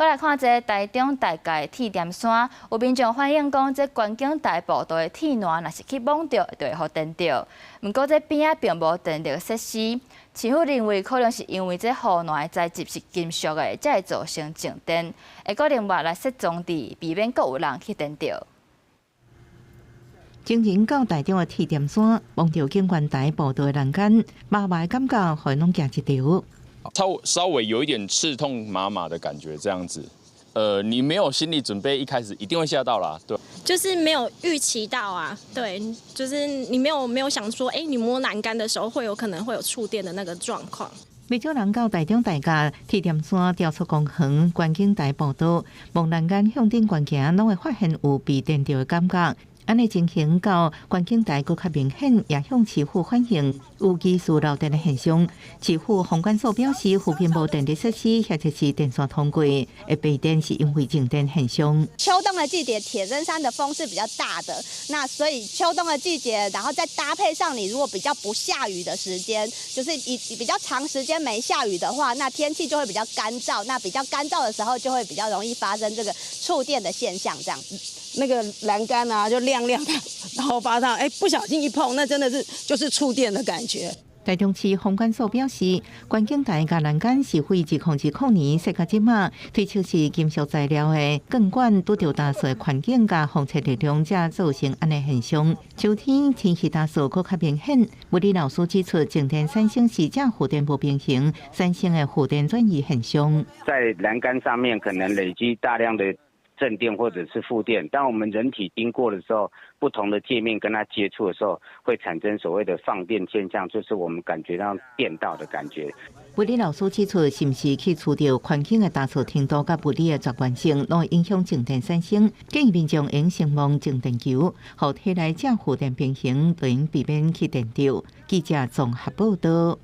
閣來看這个台中大甲鐵點山，有民眾反映講，這觀景台步道的鐵欄，若是去摸著，就會予電著。毋過這邊仔並無電力設施，市府認為可能是因為這護欄的材質是金屬的，才會造成靜電。會閣另外來設裝置，避免閣有人去電著。前日到台中的鐵點山，摸著景觀台步道的欄杆，麻麻的感覺，予人攏驚一跳。稍稍微有一點刺痛麻麻的感覺，這樣子，你沒有心理準備，一開始一定會嚇到啦，對。就是沒有預期到啊，對，就是你沒有想說，哎，你摸欄杆的時候會有可能會有觸電的那個狀況。不少人到台中大甲鐵點山雕塑公園觀景台步道，摸欄杆向頂懸行，攏會發現有被電著的感覺。按呢情形到觀景台閣較明顯，也向市府反映有疑似漏電的現象。市府房管所表示，附近無電力設施，或者是電線通過，會被電是因為靜電現象。秋冬的季節，鐵針山的風是比較大的，那所以秋冬的季節，然後再搭配上你如果比較不下雨的時間，就是以比較長時間沒下雨的話，那天氣就會比較乾燥，那比較乾燥的時候就會比較容易發生這個觸電的現象，這樣子。那個欄杆啊，就亮亮的，然後發上，哎，不小心一碰，那真的是就是觸電的感覺。台中市房管所表示，觀景台佮欄杆是佇2020年設計這馬，推測是金屬材料的鋼管拄著焦燥的環境佮風切力量，才造成按呢現象。秋天天氣焦燥閣較明顯。物理老師指出，靜電產生是正負電無平衡產生的負電轉移現象。在欄杆上面可能累積大量的正電或者是負電，當我們人體經過的時候，不同的界面跟它接觸的時候，會產生所謂的放電現象，就是我們感覺到電到的感覺。物理老師指出，是毋是去觸著環境的焦燥程度佮物理的絕緣性，攏會影響靜電產生。建議民眾應先摸靜電球，予體內正負電平衡，就能避免去電著。記者綜合報道。